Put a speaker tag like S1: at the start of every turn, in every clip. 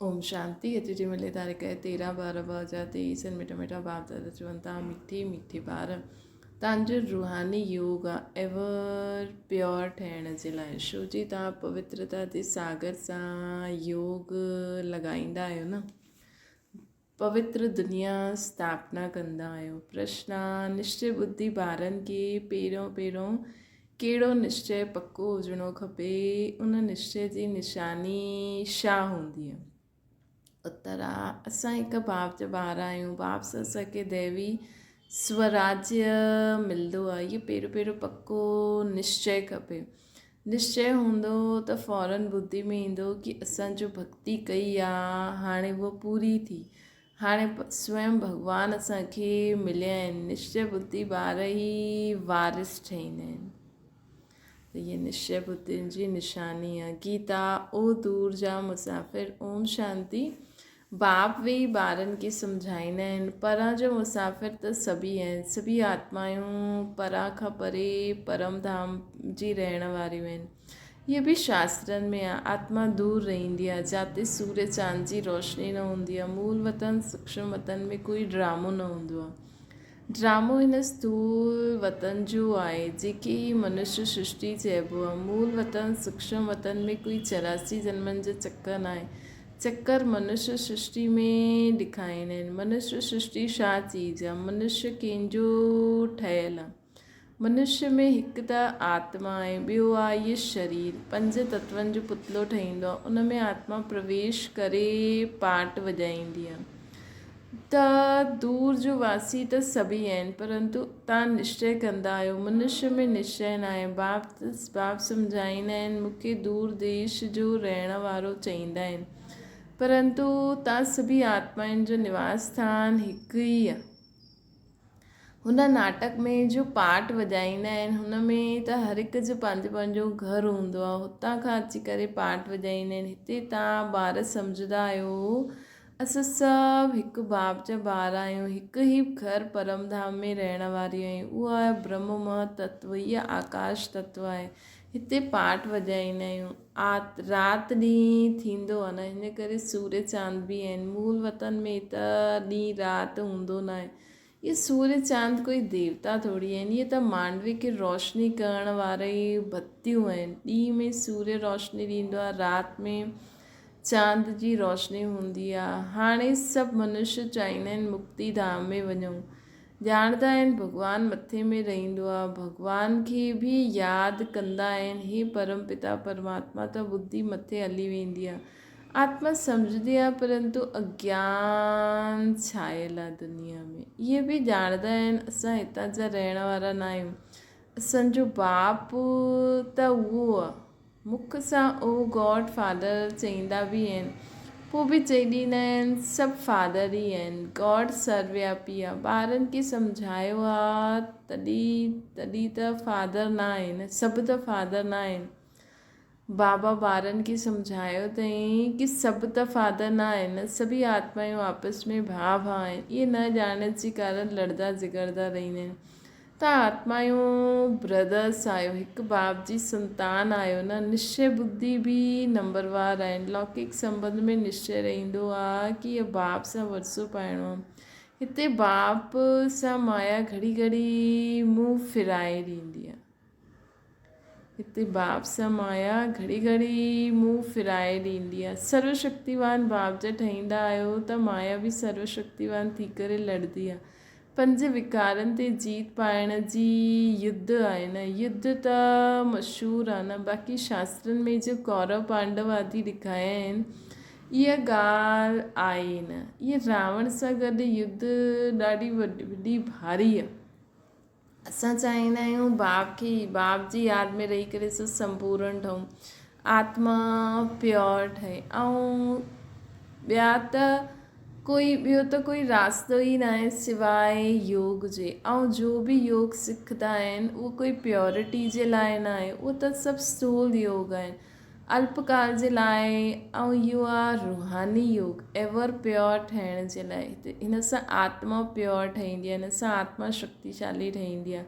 S1: اوم شانتي اڄ جي ملي تاريخ آهي 13 12 2023 سن مٺا مٺا باپ دادا چون ٿا مٺي مٺي ٻار تان جو روحاني يوگ آ ايور پيور ٺهڻ جي لاء شو جي تان پوترتا جي ساگر سان يوگ لڳائيندا آهيو نه پوتر دنيا اسٿاپنا ڪندا آهيو. پرشن، نشچي ٻڌي ٻارن کي پهريون پهريون ڪهڙو نشچي پڪو هجڻو کپي؟ ان نشچي جي نشاني ڇا هوندي آهي؟ اتر، اسان هڪ باپ جا ٻار آهيون. باپ سان اسان کي ديوي سوراجيه ملندو آهي. اهو پهريون پهريون پڪو نشچي کپي. نشچي هوندو ته فورن ٻڌي ۾ ايندو ڪي اسان جو ڀڳتي ڪئي آ هاڻي هوء پوري ٿي. هاڻي سوئم ڀڳوان اسان کي مليا آهن. نشچي ٻڌي ٻار ئي وارث ٺهيندا آهن. ته هيء نشچي ٻڌين جي نشاني آ. گيتا، او دور جا مسافر، اوم شانتي. باپ ويهي ٻارن کي سمجهائيندا آهن. پران جو مسافر ته سڀئي آهن. سڀئي آتمائون پران کان پري پرم ڌام جي رهڻ واريون آهن. هيء به شاسترن ۾ آهي. آتما دور رهندي آهي. جاتي سوريه چاند جي روشني نه هوندي آهي. مول وطن، سوڪشم وطن ۾ ڪوئي ڊرامو نه هوندو آهي. ڊرامو هن اسٿول وطن جو آهي، جيڪي هي منشيه سرشٽي چئبو آهي. مول وطن، سوڪشم وطن ۾ ڪوئي 84 جنمن جو چڪر ناهي. چڪر منشيه سرشٽي ۾ ڏکائيندا آهن. منشيه سرشٽي ڇا چيز آهي؟ منشيه ڪنهن جو ٺهيل آهي؟ منشيه ۾ هڪ ته آتما آهي، ٻيو آهي هيء شرير. پنج تتون جو پتلو ٺهيندو آهي، ان ۾ آتما پرويش ڪري پاٽ وڄائيندي آهي. ته دور جو واسي ته سڀئي آهن، پرنتو تان نشچي ڪندا آهيو. منشيه ۾ نشچي ناهي. باپ باپ سمجهائيندا آهن، مون کي دور ديش جو رهڻ وارو چئيندا آهن. پرنتو تان سڀئي آتمائن جو نواس اسٿان هڪ ئي آهي. هن ناٽڪ ۾ جو پارٽ وڄائيندا آهن، هن ۾ ته هر هڪ جو پنهنجو پنهنجو گهر هوندو آهي. هتان کان اچي ڪري پارٽ وڄائيندا آهن. هتي تان ٻار سمجهندا آهيو، اسان سڀ هڪ باپ جا ٻار آهيون. هڪ ئي گهر پرم ڌام ۾ رهڻ واري آهيون. اهو آهي برهممه تتو، هيء آڪاش تتو آهي. هتي پارٽ وڄائيندا آهيون. آت رات ڏينهن ٿيندو آهي نه، هن ڪري سوريه چاند به آهن. مول وطن ۾ ته ڏينهن رات هوندو ناهي. اهي سوريه چاند ڪوئي ديوتا ٿوري آهن. اهي ته مانڊوي کي روشني ڪرڻ واري بتيون آهن. ڏينهن ۾ سوريه روشني ڏيندو آهي، رات ۾ چاند جي روشني هوندي آهي. هاڻي سڀ منشيه چاهيندا آهن مڪتي ڌام ۾ وڃون. ڄاڻندا آهن ڀڳوان مٿي ۾ رهندو آهي. ڀڳوان کي به ياد ڪندا آهن. هي پرم پتا پرماتما ته ٻڌي مٿي هلي ويندي آهي. آتما سمجهندي آهي پرنتو اگيان ڇانيل آهي دنيا ۾. اهي به ڄاڻندا آهن اسان هتان جا رهڻ وارا نه آهيون. اسان جو باپ ته اهو آهي. مک سان او گاڊ فادر چئيندا به آهن، پوء به چئي ڏيندا آهن سڀ فادر ئي آهن، گاڊ سروياپي آ، ٻارن کي سمجهايو آ تڏهن تڏهن ته فادر نه آهن، سڀ ته فادر نه آهن. بابا ٻارن کي سمجهايو اٿئين ڪي سڀ ته فادر نه آهن، سڀئي آتمائون آپس ۾ ڀاء ڀاء آهن، اهي نه ڄاڻڻ جي ڪارڻ لڙدا جهڳڙدا رهندا آهن. ته آتمايون برادرس آهيو، هڪ باپ جي سنتان آهيو نه، نشچي ٻڌي به نمبروار آهن، لوڪڪ سنٻنڌ ۾ نشچي رهندو آ ڪي اهو باپ سان ورثو پائڻو آ، هتي باپ سان مايا گهڙي گهڙي منهن ڦيرائي ڏيندي آ. هتي باپ سان مايا گهڙي گهڙي منهن ڦيرائي ڏيندي آ. سرو شڪتيوان باپ جا ٺهيندا آهيو ته مايا به سرو شڪتيوان ٿي ڪري لڙندي آ. پنج وڪارن تي جيت پائڻ جي يڌ آهي نه. يڌ ته مشهور آ نه باقي شاسترن ۾ جو ڪورو پانڊو آدي ڏکايا آهن اها ڳالهه آهي نه. اهي راوڻ سان گڏ يڌ ڏاڍي وڏي ڀاري آ. اسان چاهيندا آهيون باپ کي باپ جي ياد ۾ رهي ڪري اسان سمپورڻ ٺهون آتما پيور ٺهي ۽ ٻيا ته ڪوئي ٻيو ته ڪوئي راستو ئي ناهي سواء يوگ جي ۽ جو به يوگ سکندا آهن اهو ڪوئي پيورٽي جي لاء ناهي اهو ته سڀ اسٿول يوگ آهن الپ ڪال جي لاء ۽ اهو آ روحاني يوگ ايور پيور ٺهڻ جي لاء هن سان آتما پيور ٺهندي آهي هن سان آتما شڪتيشالي ٺهندي آهي.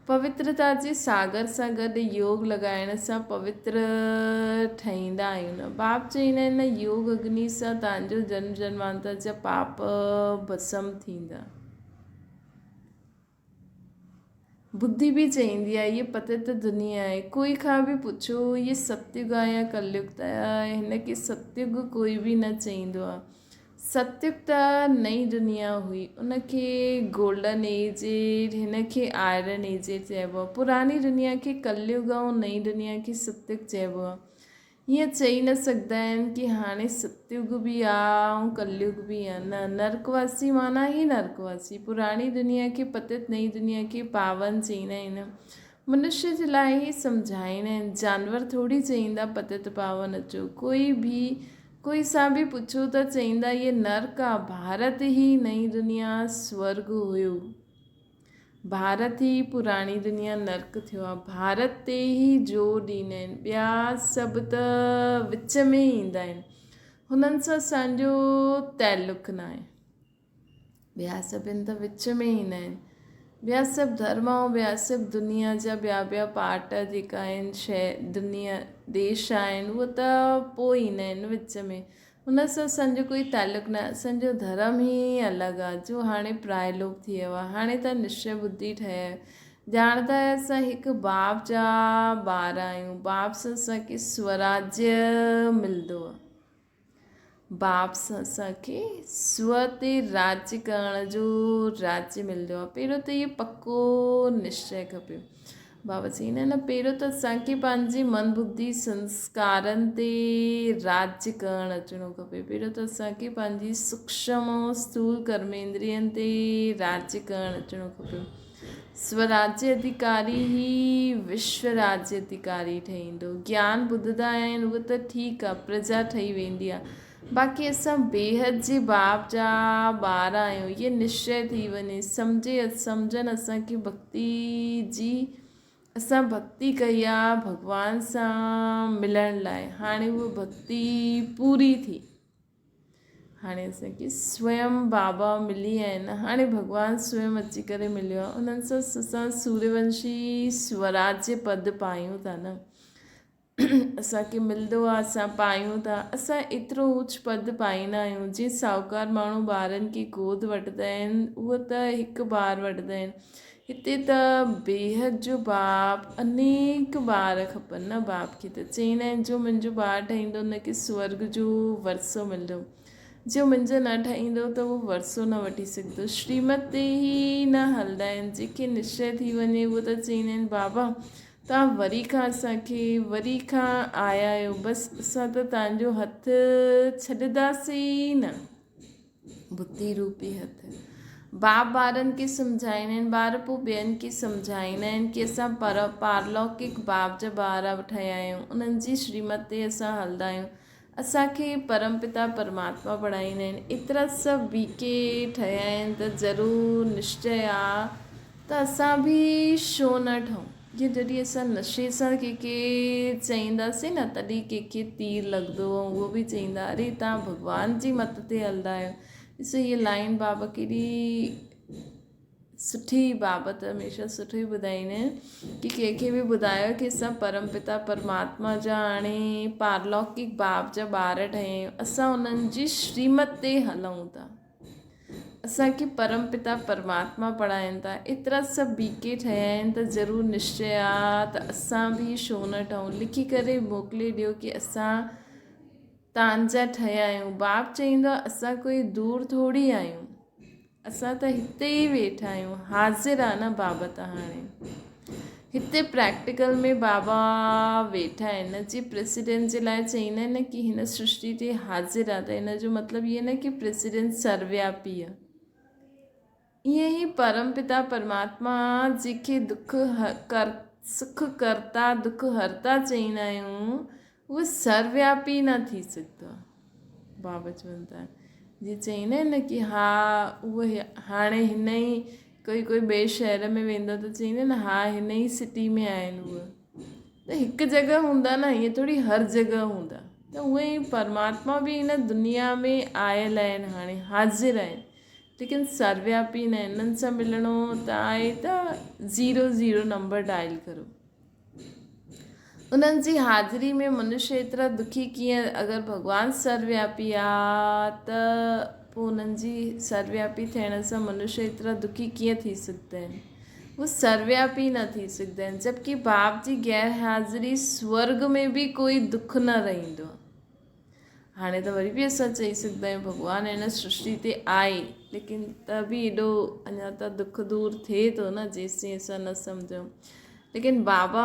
S1: پوترتا جي ساگر سان گڏ يوگ لڳائڻ سان پوتر ٺهيندا آهيون نه. باپ چئيندا آهن نه يوگ اگني سان توهان جو جنم جنمانتر جا پاپ ڀسم ٿيندا. ٻڌي به چئيندي آهي هيء پتت دنيا آهي. ڪوئي کان به پڇو هيء ستيگ آهي يا ڪليگ ته هن کي ستيگ ڪوئي به نه چئيندو آهي. ستيگ ته نئين دنيا هئي ان کي گولڊن ايج هن کي آئرن ايج چئبو آهي. پراڻي دنيا کي ڪليگ ۽ نئين دنيا کي ستيگ چئبو آهي. ائين چئي نه سگهندا آهن ڪي هاڻي ستيگ به آ ۽ ڪليگ به آ. نه، نرڪواسي معنيٰ ئي نرڪواسي. پراڻي دنيا کي پتت نئين دنيا کي پاون چئيندا آهن. منشي جي لاء ئي سمجهائيندا آهن. جانور ٿوري چئيندا پتت پاون اچو. ڪوئي به ڪوئي سان به پڇو ته چئيندا هيء نرڪ آ. ڀارت ئي نئين دنيا سورڳ هيو. ڀارت ئي پراڻي دنيا نرڪ ٿيو آ. ڀارت تي ئي زور ڏيندا آهن. ٻيا سڀ ته وچ ۾ ايندا آهن. هنن سان اسان جو تعلق ناهي. ٻيا سڀن ته وچ ۾ ايندا آهن. ٻيا سڀ ڌرم ۽ ٻيا سڀ دنيا جا ٻيا ٻيا پارٽ جيڪا آهن شهر دنيا ديش آهن اهي ته پوء ايندا آهن وچ ۾. ان سان اسان جو ڪوئي تعلق نه، اسان جو ڌرم ئي الڳ آ، جو هاڻي پرائلوپ ٿي ويو آ. هاڻي ته نشچي ٻڌي ٺهيا آهيو. ڄاڻندا آهيو اسان هڪ باپ جا ٻار آهيون. باپ سان اسان کي سوراجيه ملندو آ. باپ سان اسان کي سو تي راڄ ڪرڻ جو راجيه ملندو آ. پهريون ته اهو پڪو نشچي کپي. بابا چئي نه نه پهريون ته اسان کي پنهنجي من ٻڌي سنسڪارن تي راڄ ڪرڻ اچڻو کپي پهريون ته اسان کي پنهنجي سوڪشم ۽ اسٿول ڪرميندرين تي راڄ ڪرڻ اچڻو کپي سوراجيه اڌيڪاري ئي وشو راجيه اڌيڪاري ٺهيندو گيان ٻڌندا آهن اهو ته ٺيڪ آهي پرجا ٺهي ويندي آهي باقي اسان بيحد جي باپ جا ٻار آهيون اهي نشچي ٿي وڃي سمجهي سمجهن اسان کي ڀڳتي جي اسان ڀڳتي ڪئي آ ڀڳوان سان ملڻ لاء هاڻي اها ڀڳتي پوري ٿي هاڻي اسان کي سويم بابا ملي ويا آهن هاڻي ڀڳوان سويم اچي ڪري مليو آهي انهن سان اسان سوريونشي سوراجيه پد پايون ٿا نه اسان کي ملندو آهي اسان پايون ٿا اسان ايترو اوچ پد پائيندا آهيون جيئن ساهوڪار ماڻهو ٻارن کي گود وٺندا آهن اهو ته هڪ ٻار وٺندا آهن هتي ته بيحد جو باپ انيڪ ٻار کپن نه باپ کي ته چئيندا آهن جو منهنجو ٻار ٺهيندو ان کي سورڳ جو ورثو ملندو جو منهنجو نه ٺهيندو ته اهو ورثو نه وٺي سگهندو شريمت تي ئي نه هلندا آهن جنهن کي نشچي ٿي وڃي اهو ته چئيندا آهن بابا توهان وري کان اسان کي وري کان آيا آهيو بس اسان ته توهان جو هٿ ڇڏنداسين ئي نه. بتي روپي هٿ. باپ ٻارن کي سمجهائيندا آهن ٻار پوء ٻين کي سمجهائيندا آهن ڪي اسان پر پارلوڪڪ باپ جا ٻار ٺهيا آهيون انهن جي شريمت تي اسان هلندا آهيون اسان کي پرم پتا پرماتما پڙهائيندا آهن ايترا سڀ بي ڪي ٺهيا آهن ته ضرور نشچي آ ته اسان به ڇو نه ٺهون جيئن جڏهن اسان نشي سان ڪنهن کي چئينداسين نه تڏهن ڪنهن کي تير لڳندو ۽ اهو به چئيندا اري توهان ڀڳوان جي مت تي هلندا آهيو ڏسو هيء لائن بابا ڪيڏي سٺي بابت هميشه سٺو ئي ٻڌائيندا آهن ڪي ڪنهن کي به ٻڌايو ڪي اسان پرم پتا پرماتما جا هاڻي پارلوڪڪ باپ جا ٻار ٺهيا آهيون اسان انهن جي شريمت تي هلون ٿا اسان کي پرم پتا پرماتما پڙهائين ٿا ايترا سڀ بي ڪي ٺهيا آهن ته ضرور نشچي آ ته اسان به ڇو نه ٺهون لکي ڪري موڪلي ڏيو ڪي اسان تان جا ٺهيا آهيون باپ چئيندو آهي اسان ڪوئي دور ٿوري آهيون اسان ته هتي ئي ويٺا آهيون حاضر آ نه بابا ته هاڻي هتي پريڪٽيڪل ۾ بابا ويٺا آهن جي پريسيڊنٽ جي لاء چئيندا آهن نه ڪي هن سرشٽي تي حاضر آ ته ان جو مطلب اهو نه ڪي پريسيڊنٽ سروياپي آ ائين ئي پرم پتا پرماتما جنهن کي دک ڪر سک ڪرتا دک هرتا چئيندا آهيون اهو سروياپي نه ٿي سگهندو آهي. بابا چون ٿا جي چئيندا آهن نه ڪي ها اهو هاڻي هن ئي ڪوئي ڪوئي ٻئي شهر ۾ ويندو ته چئيندا آهن ها هن ئي سٽي ۾ آهن اهي ته هڪ جڳهه هوندا نه ائين ٿوري هر جڳهه هوندا ته اهي ئي پرماتما به هن دنيا ۾ آيل آهن هاڻي حاضر آهن. ليڪن سروياپي نه انهن سان ملڻو ته آهي ته زيرو زيرو نمبر ڊائل ڪرو. انهن جي حاضري ۾ منشي ايترا دکي ڪيئن اگر ڀڳوان سروياپي آ ته پوء انهن جي سروياپي ٿيڻ سان منشي ايترا دکي ڪيئن ٿي سگهندا آهن. هو سروياپي نه ٿي سگهندا آهن جبڪه باپ جي غير حاضري سورڳ ۾ به ڪوئي دک نه رهندو آ. هاڻي ته وري به اسان چئي سگهندا آهيون ڀڳوان هن سرشٽي تي آهي ليڪن ته به ايڏو اڃا ته دک دور ٿئي ٿو نه جيسين اسان نه سمجهون ليڪن بابا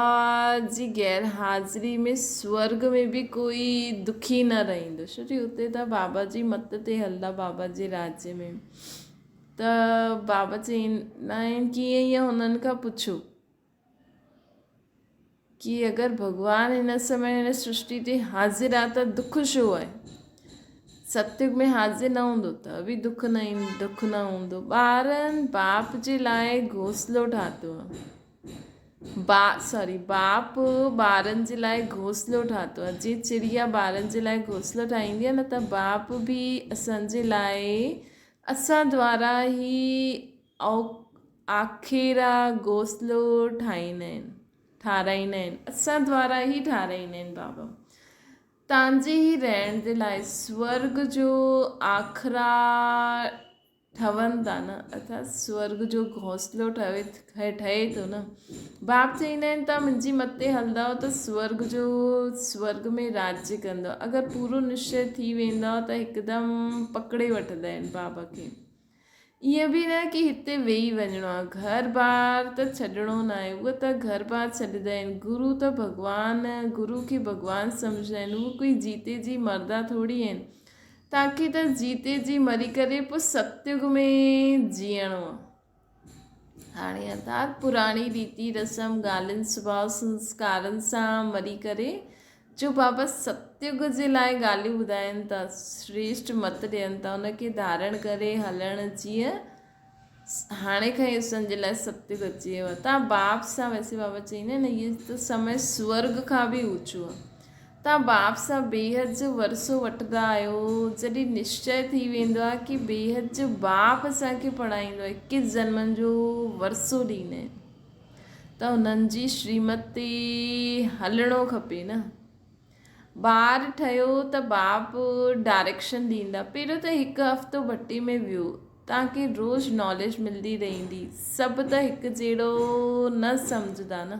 S1: جي غير حاضري ۾ سورگ ۾ به ڪوئي دکي نه رهندو ڇو جي اتي ته بابا جي مت تي هلندا بابا جي راجي ۾ ته بابا چئيندا آهن ڪيئن ائين هنن کان پڇو ڪي اگر ڀڳوان هن سمي هن سرشٽي تي حاضر آ ته دک ڇو آهي؟ ستيگ ۾ حاضر نه هوندو ته به دک نه دک نه هوندو. ٻارن باپ جي لاء گهوسلو ٺاتو آ. با سوري باپ ٻارن جي لاء گهوسلو ٺاتو آ. جيئن چڙيا ٻارن جي لاء گهوسلو ٺاهيندي آ نه ته باپ به اسان جي لاء اسان دوارا هي آکيرا گهوسلو ٺاهيندا آهن ٺاراهيندا آهن اسان دوارا ئي ٺاراهيندا آهن بابا تان جي ئي رهڻ جي لاء سورگ جو آکرا ٺهن ٿا نه ارٿات سورگ جو گهوسلو ٺهي ٺهي ٿو نه باپ چئيندا آهن تان منهنجي مت تي هلندؤ ته سورگ جو سورگ ۾ راجيه ڪندؤ اگر پورو نشچي ٿي ويندؤ ته هڪدم پڪڙي وٺندا آهن بابا کي ائين به نه ڪي هتي ويهي وڃڻو آهي، گهر بار ته ڇڏڻو ناهي، اهي ته گهر بار ڇڏيندا آهن، گرو ته ڀڳوان، گرو کي ڀڳوان سمجهندا آهن، اهي ڪوئي جيتي جي مردا ٿوري آهن، تاڪي ته جيتي جي مري ڪري پوء ستيگ ۾ جيئڻو آهي. هاڻي ارٿات پراڻي ريتي رسم، ڳالهين، سڀاء سنسڪارن سان مري ڪري جو بابا ستيگ جي لاء ڳالهيون ٻڌائين ٿا، شريشٽ مت ڏين ٿا، ان کي ڌارڻ ڪري هلڻ جيئن هاڻي کان ئي اسان جي لاء ستيگ اچي ويو آهي. تان باپ سان ويسي بابا چئيندا آهن نه هي ته سمي سورڳ کان به اوچو آهي. تان باپ سان بيحد جو ورثو وٺندا آهيو، جڏهن نشچي ٿي ويندو آهي ڪي بيحد جو باپ اسان کي پڙهائيندو آهي، اڪيس جنمن جو ورثو ڏيندا آهن. ته انهن جي شريمت تي هلڻو کپي نه. ٻار ٺهيو ته باپ ڊائريڪشن ڏيندا. پهريون ته هڪ هفتو ڀٽي ۾ ويهو، توهان کي روز ناليج ملندي رهندي. سڀ ته هڪ جهڙو نه سمجهندا نه.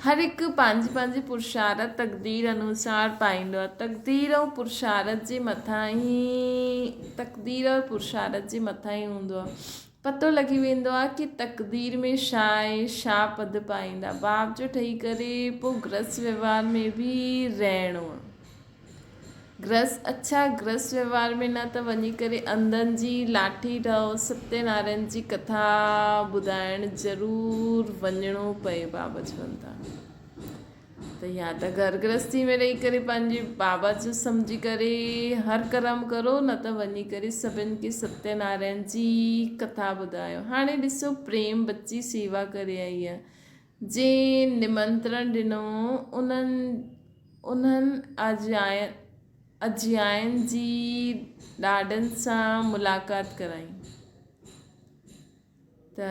S1: هر هڪ پنهنجي پنهنجي پرشارت تقدير انوسار پائيندو آهي. تقدير ۽ پرشارت جي مٿان ئي تقدير ۽ پرشارت جي مٿان ئي هوندو آهي. پتو لڳي ويندو آ ڪي تقدير ۾ ڇا آهي، ڇا پد پائيندا. باپ جو ٺهي ڪري پو گرهست وهنوار ۾ به رهڻو آ. گرهست اڇا گرهست وهنوار ۾ نه ته وڃي ڪري انڌن جي لاٺي ٺهو، ستيه نارائڻ جي ڪٿا ٻڌائڻ ضرور وڃڻو پئي بابا چون ٿا. ته يا ته گهر گرهستي ۾ رهي ڪري پنهنجي بابا جو سمجهي ڪري هر ڪرم ڪرو نه ته وڃي ڪري سڀن کي ستيه نارائڻ جي ڪٿا ٻڌايو. هاڻي ڏسو پريم بچي سيوا ڪري آئي آهي. جنهن نمنترڻ ڏنو انهن انهن اجيائن جي ڏاڏن سان ملاقات ڪرائي. ته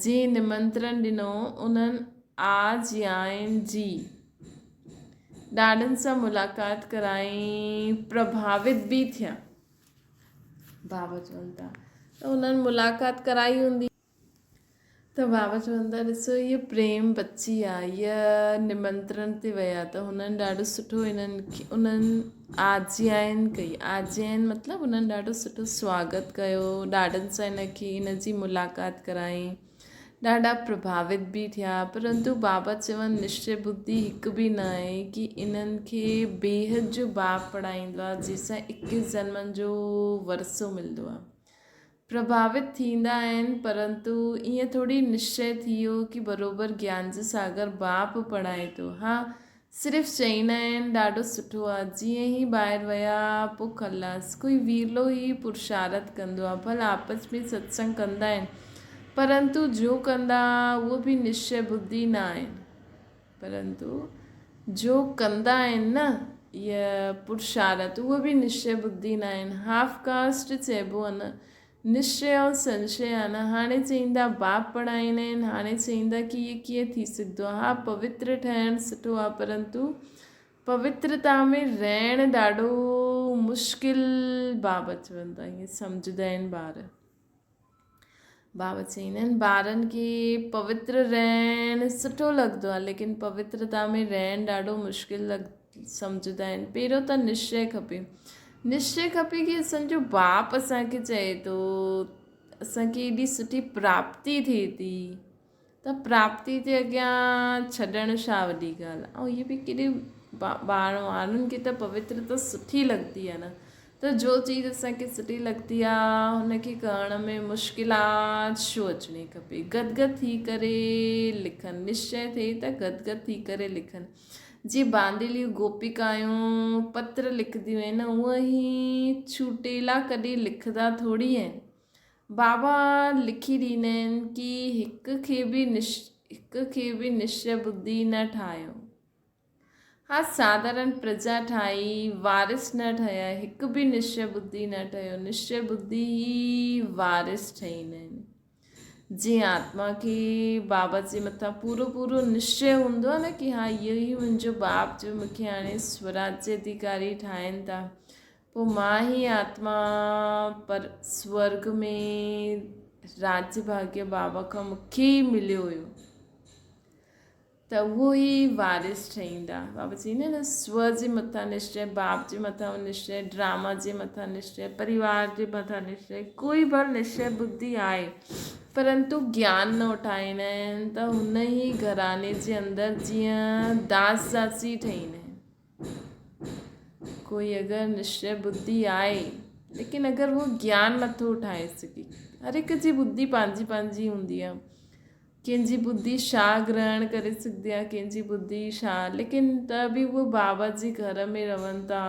S1: جنهن نمنترڻ ڏنو انهن آجيائن جي ڏاڏن سان ملاقات ڪرائي پرڀاوت به ٿيا. بابا چون ٿا ته انهن ملاقات ڪرائي هوندي. ته بابا چون ٿا ڏسو هيء پريم بچي آ هيء نمنترڻ تي ويا ته هنن ڏاڍو سٺو هنن کي انهن آجيائن ڪئي. آجيائن مطلب انهن ڏاڍو سٺو سواگت ڪيو، ڏاڏن سان هن کي هن جي ملاقات ڪرائين. ڏاڍا پرڀاوت به ٿيا. پرنتو بابا چون نشچي ٻڌي هڪ به نه آهي ڪي انهن کي بيحد جو باپ پڙهائيندو آهي جنهن سان اڪيس جنمن جو ورثو ملندو آهي. پرڀاوت ٿيندا آهن پرنتو ائين ٿوري نشچي ٿي ويو ڪي بروبر گيان جو ساگر باپ پڙهائي ٿو ها صرف چئيندا آهن ڏاڍو سٺو آ جيئن ئي ٻاهر ويا پو خلاص ڪوئي ويرلو ئي پرشارت ڪندو آ ڀل آپس ۾ ستسنگ ڪندا آهن پرنتو جو ڪندا اهو به نشچي ٻڌي نه آهن پرنتو جو ڪندا آهن نه اها پرشارت اهو به نشچي ٻڌي نه آهن هاف ڪاسٽ چئبو آ نه. نشچي ۽ سنشي آ نه. هاڻي چئيندا باپ پڙهائيندا آهن، هاڻي چئيندا ڪي اهي ڪيئن ٿي سگهندو آ. ها پوتر ٺهڻ سٺو آ پرنتو پوترتا ۾ رهڻ ڏاڍو مشڪل بابا چوندا ائين سمجهندا آهن ٻار. بابا چئيندا آهن ٻارن کي پوتر رهڻ سٺو لڳندو آ ليڪن پوترتا ۾ رهڻ ڏاڍو مشڪل لڳ سمجهندا آهن. پهريون ته نشچي کپي. نشچي کپي ڪي اسان جو باپ اسان کي چئي ٿو اسان کي ايڏي سٺي پراپتي ٿئي ٿي ته پراپتي جي اڳيان ڇڏڻ ڇا وڏي ڳالهه آهي ۽ اهي به ڪيڏي ٻار وارن کي ته پوترتا سٺي لڳندي آهي نه ته جو چيز اسان کي سٺي لڳندي آهي هن کي ڪرڻ ۾ مشڪلات ڇو اچڻي کپي گد گد ٿي ڪري لکن نشچي ٿئي ته گد گد ٿي ڪري لکن جيئن بانديليون گوپيڪايون پتر لکنديون آهن اونئن ئي ڇوٽيلا ڪڏهن لکندا ٿوري آهن. بابا لکي ڏيندا آهن ڪي هڪ کي به هڪ کي به نشچي ٻڌي نه ٺاهيو. ها ساڌارڻ پرجا ٺاهي وارث نه ٺهيا هڪ به نشچي ٻڌي نه ٺهيو نشچي ٻڌي ئي وارث ٺهيندا آهن. جيئن آتما کي بابا جي مٿان پورو پورو نشچي هوندو آهي نه ڪي ها اهو ئي منهنجو باپ جو مون کي هاڻي سوراجيه اڌيڪاري ٺاهين ٿا پوء مان ئي آتما پر سورگ ۾ راجيه ڀاگيه بابا کان مون کي ئي مليو هيو ته اهو ئي وارث ٺهيندا. بابا چئيندا آهن نه سو جي مٿان نشچي، باپ جي مٿان نشچي، ڊراما جي مٿان نشچي، پريوار جي مٿان نشچي، ڪوئي به نشچي ٻڌي آهي پرنتو گيان نه اٺائيندا آهن ته هن ئي گهراڻي جي اندر جيئن داس داسي ٺهيندا آهن. ڪوئي اگر نشچي ٻڌي آهي ليڪن اگر اهو گيان نٿو اٺائي سگهي هر هڪ جي ٻڌي پنهنجي پنهنجي هوندي آهي. ڪنهن جي ٻڌي ڇا گرهڻ ڪري سگهندي آهي ڪنهن جي ٻڌي ڇا ليڪن ته به اهو بابا جي گهر ۾ رهن ٿا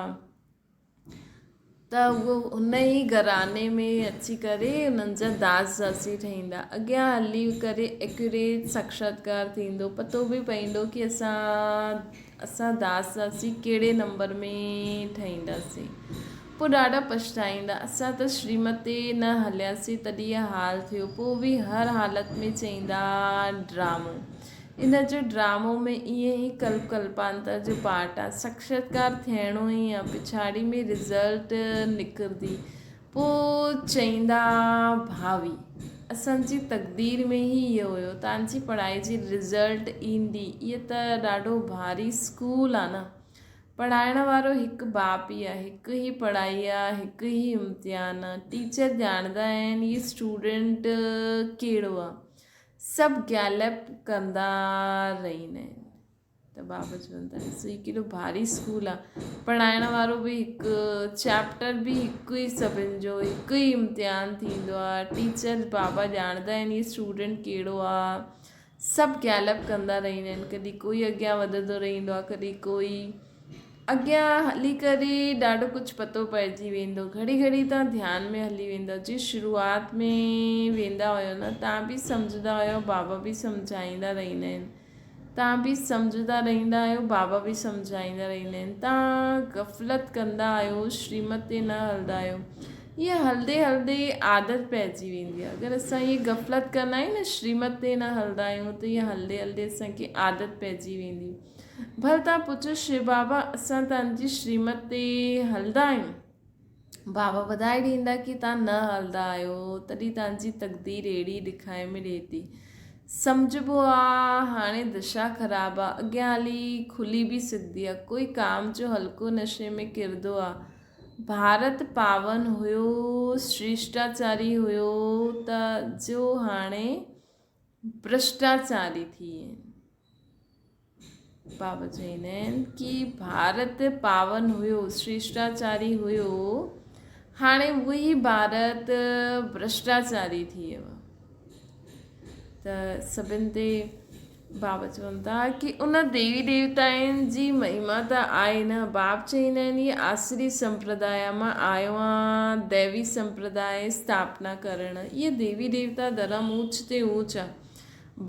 S1: ته اهو ان ئي گهراڻي ۾ اچي ڪري انهن جا داس داسي ٺهيندا اڳيان هلي ڪري ايڪيوريٽ ساڪشاتڪار ٿيندو پتو به پوندو ڪي اسان اسان داس داسي ڪهڙي نمبر ۾ ٺهينداسين. پوء ڏاڍا پڇتائيندا. اسان ته شريمت تي نه هلياسين تڏهن اهو حال ٿيو. پوء به هر حالت ۾ چئيندا ڊرامو. ان جو ڊرامو ۾ ائين ئي ڪلپ ڪلپانتر جو پارٽ آ. ساڪشاتڪار ٿيڻو ئي آ. پڇاڙي ۾ رزلٽ نڪرندي. پوء چئيندا ڀاوي اسان جي تقدير ۾ ئي اهو هيو تان جي پڙهائي جي رزلٽ ايندي اهي ته ڏاڍو ڀاري اسڪول آ نه پڙهائڻ وارو هڪ باپ ئي آ هڪ ئي پڙهائي آ هڪ ئي امتحان آ ٽيچر ڄاڻندا آهن هي اسٽوڊنٽ ڪهڙو آ سڀ گيلپ ڪندا رهندا آهن. ته بابا چون ٿا ڏسو هي ڪيڏو ڀاري اسڪول آ پڙهائڻ وارو به هڪ چيپٽر به هڪ ئي سڀن جو هڪ ئي امتحان ٿيندو آ ٽيچر بابا ڄاڻندا آهن هي اسٽوڊنٽ ڪهڙو آ سڀ گيلپ ڪندا رهندا آهن ڪڏهن ڪوئي اڳيان وڌندو رهندو آ ڪڏهن ڪوئي اڳيان هلي ڪري ڏاڍو ڪجهه پتو پئجي ويندو گهڙي گهڙي تان ڌيان ۾ هلي ويندا جي شروعات ۾ ويندا هيو نه تان به سمجهندا هيو بابا به سمجهائيندا رهندا آهن تان به سمجهندا رهندا آهيو بابا به سمجهائيندا رهندا آهن تان غفلت ڪندا آهيو شريمت تي نه هلندا آهيو ائين هلندي هلندي عادت پئجي ويندي آهي اگر اسان ائين غفلت ڪندا آهيون نه شريمت تي نه هلندا آهيون ته ائين هلندي هلندي اسان کي عادت پئجي ويندي ڀل تان پڇو شو بابا اسان تان جي شريمت تي هلندا آهيون بابا ٻڌائي ڏيندا ڪي تان نه هلندا آهيو تڏهن تان جي تقدير اهڙي ڏکائي ۾ ڏئي ٿي. سمجهبو آ هاڻي دشا خراب آ اڳيان هلي کلي به سگهندي آ. ڪوئي ڪام جو هلڪو نشي ۾ ڪرندو آ. ڀارت پاون هيو شريشٽاچاري هيو ته جو هاڻي ڀرشٽاچاري ٿي آهن. بابا چوندا آهن ڪي ڀارت پاون هيو شريشٽاچاري هيو هاڻي اهو ئي ڀارت ڀرشٽاچاري ٿي ويو آهي ته سڀن تي بابا چون ٿا ڪي ان ديوي ديوتائن جي مهما ته آهي نه باب چوندا آهن هي آسري سمپردايا مان آيو آهيان ديوي سمپرداء اسٿاپنا ڪرڻ اهي ديوي ديوتا ڌرم اوچ تي اوچ آهي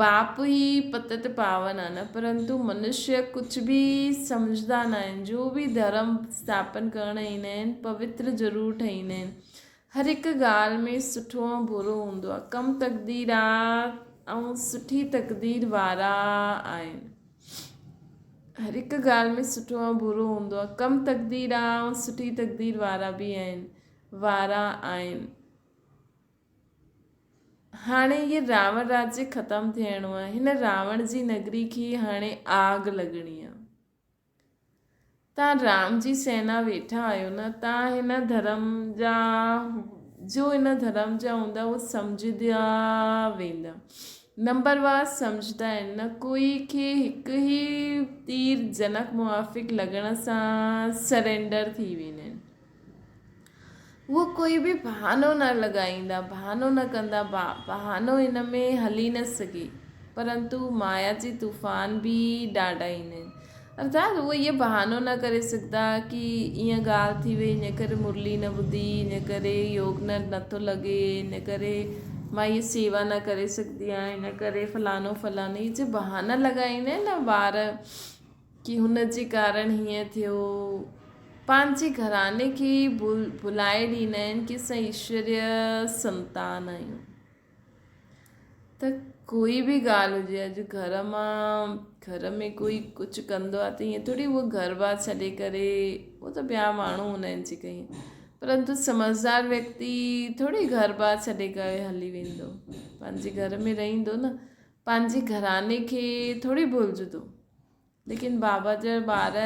S1: باپ ئي پتت پاون آ نه پرنتو منشيه ڪجھ به سمجهدا نه آهن جو به ڌرم اسٿاپن ڪرڻ ايندا آهن پوتر ضرور ٺهيندا آهن. هر هڪ ڳالهه ۾ سٺو ۽ برو هوندو آهي. ڪم تقديرات ۽ سٺي تقدير وارا آهن. هر هڪ ڳالهه ۾ سٺو ۽ برو هوندو آهي. ڪم تقدير آ ۽ سٺي تقدير وارا به آهن. وارا آهن. هاڻي هي راوڻ راجيه ختم ٿيڻو آهي. هن راوڻ جي نگري کي هاڻي آگ لڳڻي آهي. تان رام جي سينا ويٺا آهيو نه تان هن ڌرم جا جو هن ڌرم جا هوندا اهي سمجهندا ويندا نمبر وار سمجهندا آهن نه ڪوئي کي هڪ ئي تير جنڪ موافق لڳڻ سان سرينڊر ٿي ويندا آهن اهو ڪوئي به بهانو نه لڳائيندا، بهانو نه ڪندا، بهانو هن ۾ هلي نه سگهي، پرنتو مايا جي طوفان به ڏاڍا ايندا آهن. ارٿات اهي اهو بهانو نه ڪري سگهندا ڪي ائين ڳالهه ٿي وئي ان ڪري مرلي نه ٻڌي، ان ڪري يوگ نه نٿو لڳي، ان ڪري مان هيء سيوا نه ڪري سگهندي آهيان، ان ڪري فلاڻو فلاڻو هي جي بهانا لڳائيندا آهن نه ٻار ڪي هن جي ڪارڻ هيئن ٿيو. پنهنجي گهراڻي کي ئي ڀلائي ڏيندا آهن ڪي اسان ايشوريه سنتان آهيون. ته ڪوئي به ڳالهه هجي اڄ گهر مان گهر ۾ ڪوئي ڪجهه ڪندو آهي ته ائين ٿوري اهو گهر بار ڇڏي ڪري اهو ته ٻيا ماڻهو هوندا آهن جيڪي ائين پرنتو سمجهدار ويڪتي ٿوري گهر بار ڇڏي ڪري هلي ويندو پنهنجي گهر ۾ رهندو نه پنهنجي گهراڻي کي ٿوري ڀلجندو. ليڪن بابا جا ٻار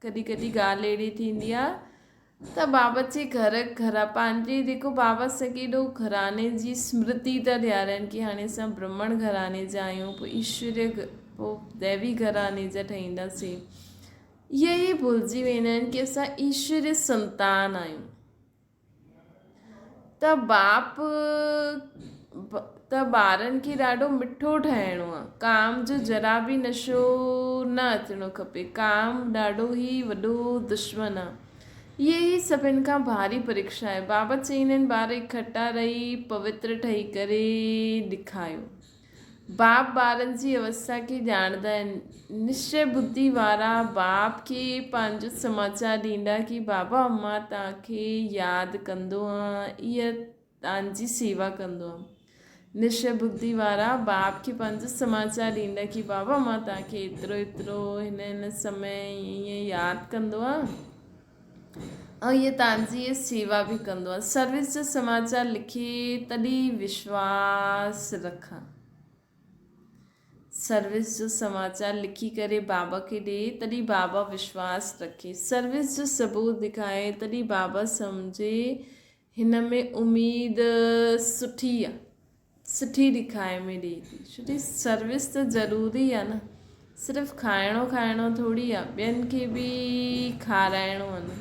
S1: ڪڏهن ڪڏهن ڳالهه اهڙي ٿيندي آ ته بابا جي گهر گهر پنهنجي جيڪو بابا اسان کي ايڏو گهراڻي جي سمرتي ٿا ڏيارين ڪي هاڻي اسان برهمڻ گهراڻي جا آهيون پوء ايشوريه پوء ديوي گهراڻي جا ٺهينداسين اهي ئي ڀلجي ويندا آهن ڪي اسان ايشوريه سنتان آهيون. ته باپ ته ٻارن کي ڏاڍو مٺو ٺاهڻو آهي ڪام جو ذرا به نشو نه اچڻو کپي ڪام ڏاڍو ئي وڏو دشمن آهي اهي ئي سڀن کان ڀاري پريڪشا آهي بابا چئيندا آهن ٻار اڪٺا رهي پوتر ٺهي ڪري ڏيکايو باپ ٻارن جي اوسٿا کي ڄاڻندا آهن. نشچي ٻڌي وارا باپ کي پنهنجو سماچار ڏيندا ڪي بابا مان توهان کي ياد ڪندو آهيان اها توهان جي سيوا ڪندو آهيان. نشچي ٻڌي وارا باپ کي پنهنجو سماچار ڏيندا ڪي بابا مان توهان کي ايترو ايترو هن هن سمي ائين ائين ياد ڪندو آهيان. ۽ اهي توهان جي سيوا به ڪندو آهي. سروس جو سماچار لکي تڏهن وشواس رکان. سروس جو سماچار لکي ڪري بابا کي ڏي تڏهن بابا وشواس رکي. سروس جو ثبوت ڏکائي تڏهن بابا سمجهي هن ۾ اميد سٺي آ. سٺي ڏکائي ۾ ڏئي ٿي. ڇو جي سروس ته ضروري آ نه. صرف کائڻو کائڻو ٿوري آ ٻين کي به کارائڻو آ نه.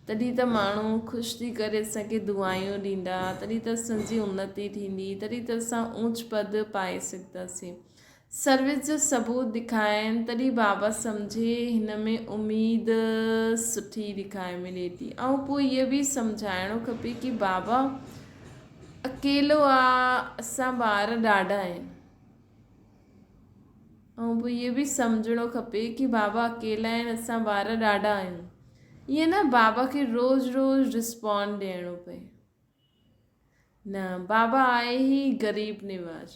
S1: تڏهن ته ماڻهو خوش ٿي ڪري اسان کي دعايون ڏيندا تڏهن ته اسان جي انتي ٿيندي تڏهن ته اسان اونچ پد پائي سگهنداسين. سروس جو ثبوت ڏکائين تڏهن بابا سمجهي هن ۾ اميد سٺي ڏکائي ۾ ڏئي ٿي ۽ پوء اهو به سمجهائڻو کپي ڪي بابا اڪيلو آ اسان ٻار ڏاڍا آهن ۽ پوء اهو به سمجهڻو کپي ڪي بابا اڪيلا آهن اسان ٻار ڏاڍا آهيون ائين نه بابا کي روز روز رسپانڊ ڏيڻو پئي. نه بابا آهي هي غريب نواز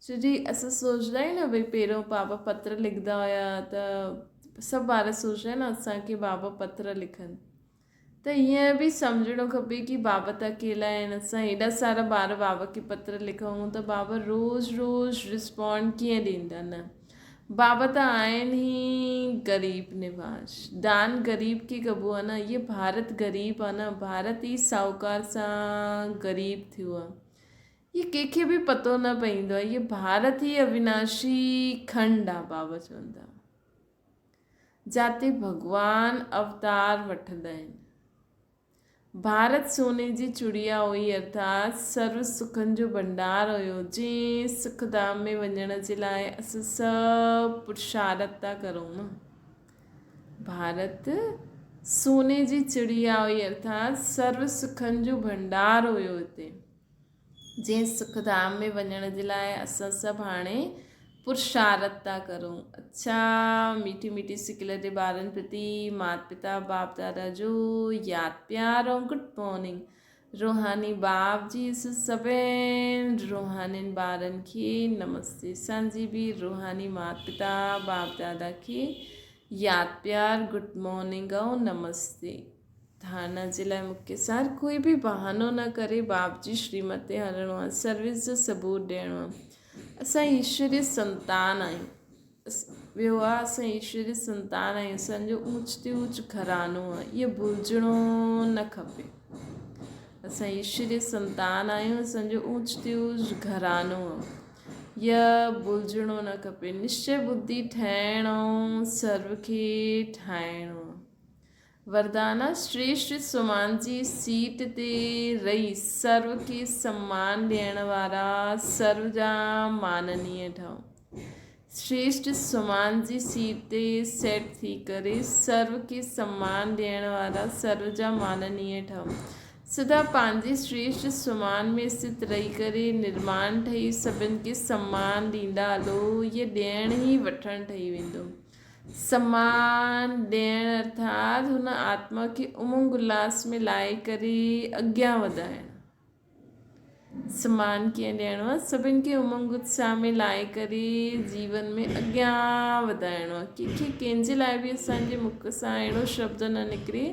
S1: ڇو جي اسان سوچدا آهيون نه ڀئي پهريون بابا پتر لکندا هيا ته سڀ ٻار سوچدا آهن اسان کي بابا پتر لکن ته ائين به سمجهڻو کپي ڪي بابا ته اڪيلا آهن اسان هيڏا سارا ٻار بابا کي پتر لکون ته بابا روز روز رسپانڊ ڪيئن ڏيندا نه بابا ته آهن ئي غريب نواز. دان غريب کي ڪبو آ نه. هيء ڀارت غريب آ نه. ڀارت ئي ساهوڪار سان غريب ٿيو آ. هيء ڪنهن کي به پتو نه پئيندو آ. هيء ڀارت ئي اويناشي کنڊ آ بابا چون ٿا. جاتي ڀڳوان اوتار وٺندا آهن. ڀارت سوني جي چڙيا هئي ارٿات سرو سکن جو ڀنڊار هيو، جنهن سک ڌام ۾ وڃڻ جي لاء اسان سڀ پرشارت ٿا ڪرون نه. ڀارت سوني جي چڙيا هئي ارٿات سرو سکن جو ڀنڊار هيو هتي. جنهن سک ڌام ۾ وڃڻ جي لاء اسان سڀ هاڻي پرشارت ٿا ڪرون. اڇا ميٺي ميٺي سڪيلڌي ٻارن پرتي مات پتا باپ دادا جو ياد پيار ۽ گڊ مارننگ. روحاني باپ جي سڀين روحانين ٻارن کي نمستي. اسان جي به روحاني مات پتا باپ دادا کي ياد پيار گڊ مارننگ ۽ نمستي. ڌارڻا جي لاء مکيه سار ڪوئي به بهانو نه ڪري باپ جي شريمت تي هلڻو آهي سروس جو ثبوت ڏيڻو آهي. اسان ايشوري سنتان آهيون. ٻيو آ اسان ايشوري سنتان آهيون اسان جو اوچ تي اوچ گهراڻو آ اهو ڀلجڻو نه کپي اسان ايشوري سنتان آهيون اسان جو اوچ تي اوچ گهراڻو آ اهو ڀلجڻو نه کپي نشچي ٻڌي ٺهڻ ۽ سرو کي ٺاهڻو آ وردانا شريشٽ سمان جي سيٽ تي رهي سرو کي سمان ڏيڻ وارا سرو جا ماننيه ٺهو. شريشٽ سمان جي سيٽ تي سيٽ ٿي ڪري سرو کي سمان ڏيڻ وارا سرو جا ماننيه ٺهو. سدا پنهنجي شريشٽ سمان ۾ استٿ رهي ڪري نرمان ٺهي سڀن کي سمان ڏيندا هلو، هيء ڏيڻ ئي وٺڻ ٺهي ويندو. سمان ڏيڻ ارٿات هن آتما کي امنگ الاس ۾ لائي ڪري اڳيان وڌائڻ. سمان ڪيئن ڏيڻو آهي؟ سڀن کي امنگ اتساهه ۾ لائي ڪري جيون ۾ اڳيان وڌائڻو آهي. ڪنهن کي ڪنهن جي لاء به اسان جي مک سان اهڙو شبد نه نڪري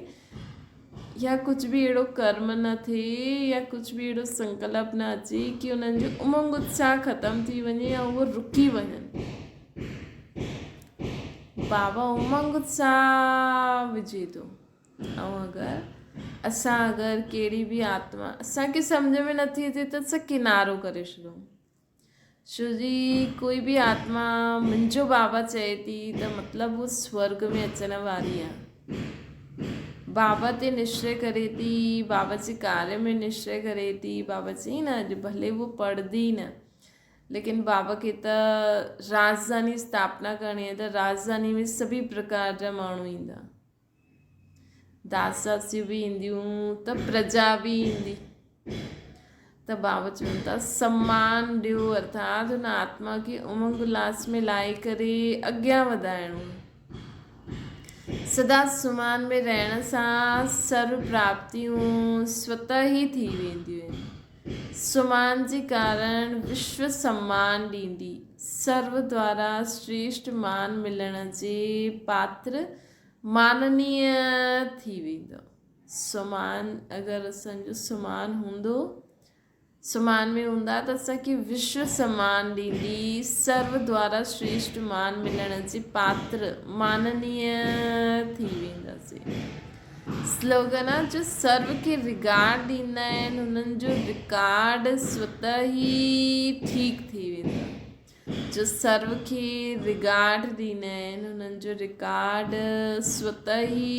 S1: يا ڪجهه به اهڙو ڪرم نه ٿئي يا ڪجهه به اهڙو سنڪلپ نه اچي ڪي انهن جو امنگ اتساهه ختم ٿي وڃي يا اهو رڪي وڃن. بابا امنگ اتساهه وجهي ٿو ۽ اگر اسان اگر ڪهڙي به آتما اسان کي سمجهه ۾ نٿي اچي ته اسان ڪنارو ڪري ڇڏون ڇو جي ڪوئي به آتما منهنجو بابا چئي ٿي ته مطلب هو سورگ ۾ اچڻ واري آهي بابا تي نشچي ڪري ٿي بابا جي ڪاري ۾ نشچي ڪري ٿي بابا چئي نه اڄ ڀلي هو پڙهندي نه ليڪن بابا کي ته راجڌاني اسٿاپنا ڪرڻي آهي ته راجڌاني ۾ سڀي پرڪار جا ماڻهو ايندا. داس داسيون به اينديون ته پرجا به ايندي. ته بابا چون ٿا سمان ڏيو ارٿات هن آتما کي امنگ الاس ۾ لائي ڪري اڳيان وڌائڻو. سدا سمان ۾ رهڻ سان سرو پراپتيون سوته ئي ٿي وينديون آهن. سمان جي ڪارڻ وشو سمان ڏيندي، سرو دوارا شريشٽ مان ملڻ جي پاتر ماننيه ٿي ويندو. سمان اگر اسان جو سمان هوندو، سمان ۾ هوندا ته اسان کي وشو سمان ڏيندي، سرو دوارا شريشٽ مان ملڻ جي پاتر ماننيه ٿي وينداسين. سلوگن آ جو سرو کي رگارڊ ڏيندا آهن انهن جو رڪارڊ سوته ئي ٺيڪ ٿي ويندو آهي جو سرو کي رگارڊ ڏيندا آهن انهن جو رڪارڊ سوته ئي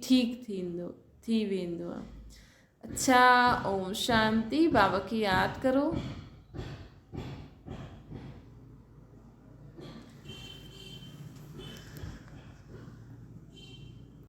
S1: ٺيڪ ٿيندو ٿي ويندو آهي اڇا اوم شانتي بابا کي ياد ڪرو.